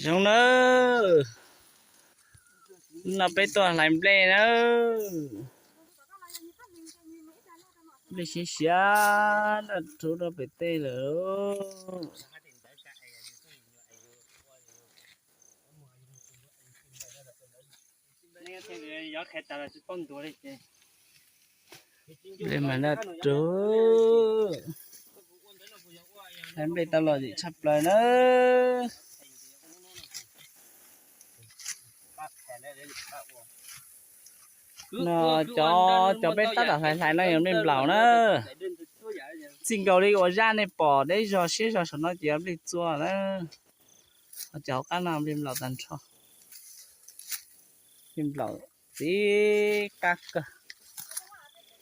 Zoo nawb, no peb tuaj hlais nplej nawb. Nplej siav siav, noj rhuv rau pem tej lawm. Nplej mas noj rhuv, hlais nplej tau lom zem tshaj plaws nawb. No cov, cov peb tab tom hlais hlais no yog nplej nplaum na. Txij nkaus li uas zaj nej pom deb zog siab zog saum no ces yog nplej txua na. Ho cov hauv qab no nplej nplaum tag nrho. Nplej nplaum txiv qab kawg.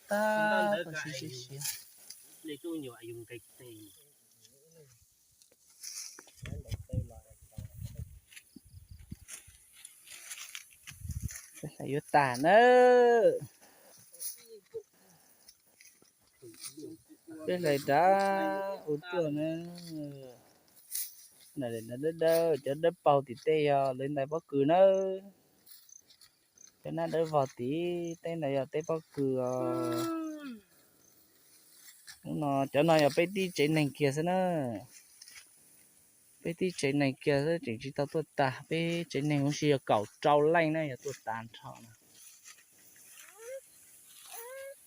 Tab tom siav siav siav. Peb hlais yuav tag nawb. Peb hlais rov ua tuaj na. Dawb dawb, cov dawb paug tim tej yog lawv ntais pob kws nawb. Cov nab dawb vog tim tej ntawd yog tej pob kws os. Hnub no cov no yog peb tib tsev neeg kiag xwb na. Peb tib tsev neeg kiag xwb tseem tsis tau tuaj tag, peb tsev neeg huv si yog kaum rau leej na yog tuaj tag nrho na.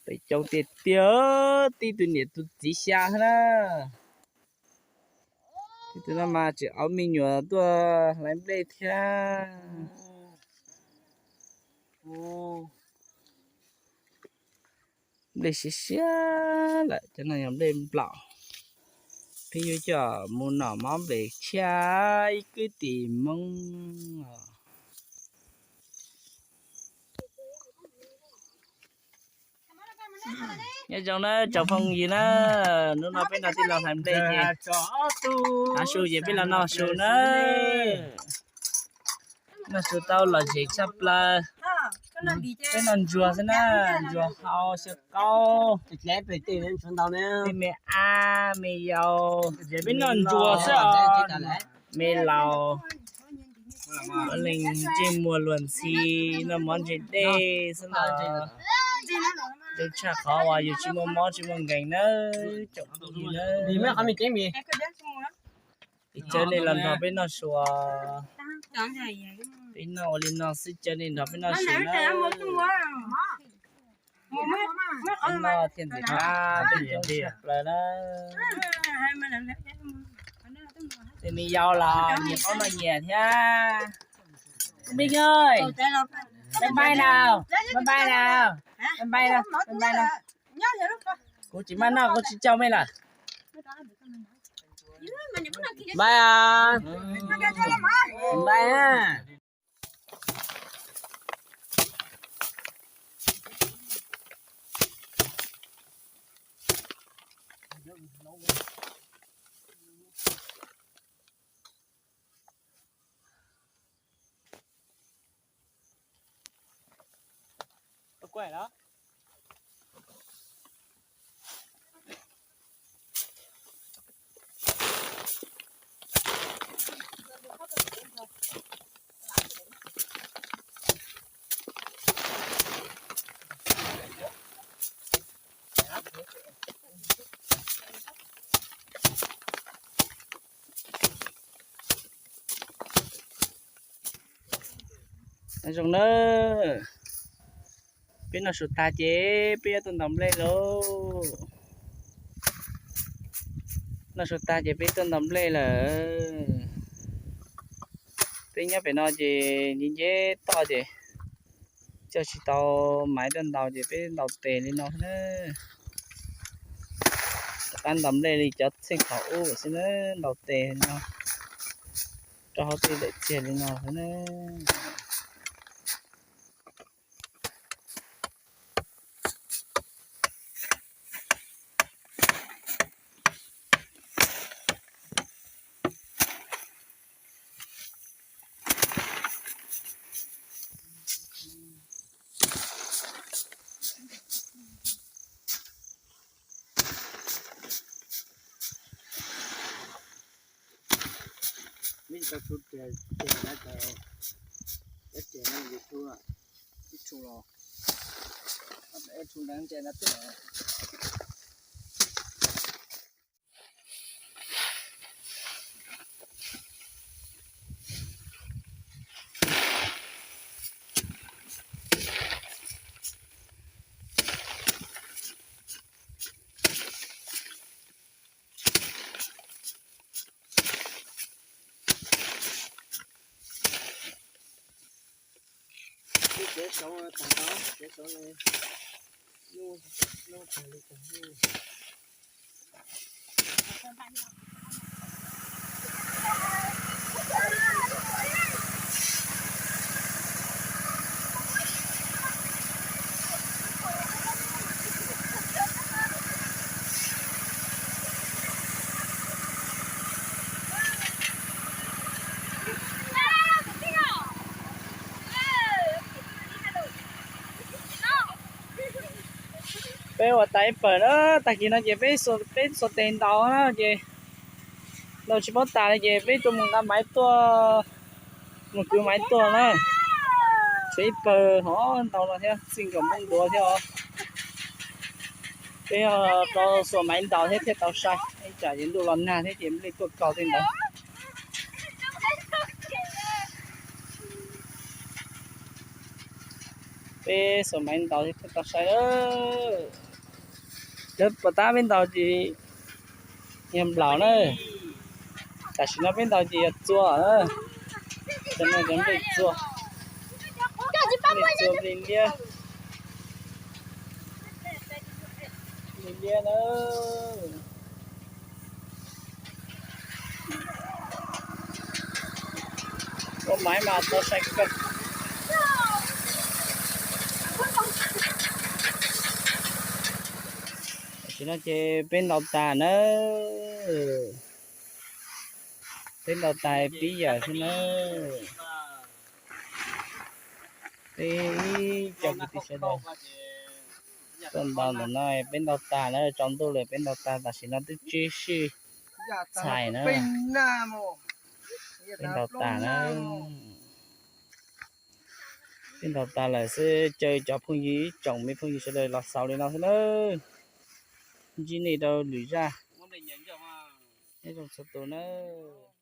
Peb coob tiag tiag, tib tug niam tus txiv xya xwb na. Tib tug no mas tseem auv me nyuam tuaj hlais nplej thiab. Nplej siav siav lawm, cov no yog nplej nplaum. Peb yuav coj mus nom mov nplej tshiab ib kwv tim Hmoob os. Nyob zoo na tsoom phooj ywg na, hnub no peb nrog tij laug hlais nplej ces hnav su ces peb los noj su na. Noj su tau lom zem tshaj plaws. Peb noj ntsuag xwb na, ntsuag hau, xyaw kaub, tej me ab me yau, peb noj ntsuag xwb os, me laus, muaj leej ntsej muag luag ntxhi, noj mov ntse dej xwb los zoo tshaj qhov uas yus tsis muaj mob tsis muaj nkees nawb tsoom phooj ywg nawb. Peb caw nej los nrog peb noj su os. Peb noj ua li no xwb caw nej nrog peb noj su nawb. Peb noj thiaj ntxim qab, peb coob tshaj plaws nawb. Tej me yau los nyias paub noj nyias thiab. Big ơi, bye bye nào, bye bye nào, bye bye nào, bye bye nào. Kuv tsis maj noj, kuv tsis caug mej lawm. Bye à. Bye à. Zoo na, peb noj su tag ces peb yuav tuaj ntaus nplej lauj. Noj su tag ces peb tuaj ntaus nplej lawm. Peb nyob pem no ces nce nce toj ces coj tsis tau maiv tuaj ntaus ces peb ntaus tes li no xwb na. Rov qab ntaus nplej li cov txheej thaum ub xwb na, ntaus tes li no rau hauv tej daim txiag li no xwb na. Mib tau tshuv riam, riam na, cov riam no yus tshuv, ib tshuv los, ib tshuv nrad ntse na twb. Tsev saud tag tau, tsev saud no, no tag li tag li. Peb ua tas ib pawg na, tag kis no ces peb, peb xuas tes ntaus na ces ntaus tsis paub tas li ces peb tuaj mus nqa maiv tuaj, mus kwv maiv tuaj na. Tshuav ib pawg hov ntaus no thiab, txij nkawm Hmoob duav thiab os. Peb rau xuas maiv ntaus thiab thiaj tau sai, ib tsam ces ntuj los nag thiab ces li tuaj kaus tej ntawd. Peb xuas maiv ntaus thiab thiaj tau sai lawm. Lawv puas tab peb ntaus ces yog nplaum na. Tam sim no peb ntaus ces yog txua na. Cov no cov nplej txua, nplej txua nplej liab, nplej liab na. Ua maiv mas tau sai kawg. Tam sim no ces peb ntaus tas na. Peb ntaus tas pib yam xwb na. Peb ib co kwv tij sawv daws tuaj ntaus ntawm no, peb ntaus tas na, tsaus ntuj lawm peb ntaus tas, tam sim no twb tsib sij txhais na. Peb ntaus tas na. Peb ntaus tas lawm xwb, caw cov phooj ywg ib tsoom me phooj ywg sawv daws los xaus li no xwb na. Ntsib nej rau lwm zaj. Nyob zoo txhua tus nawb.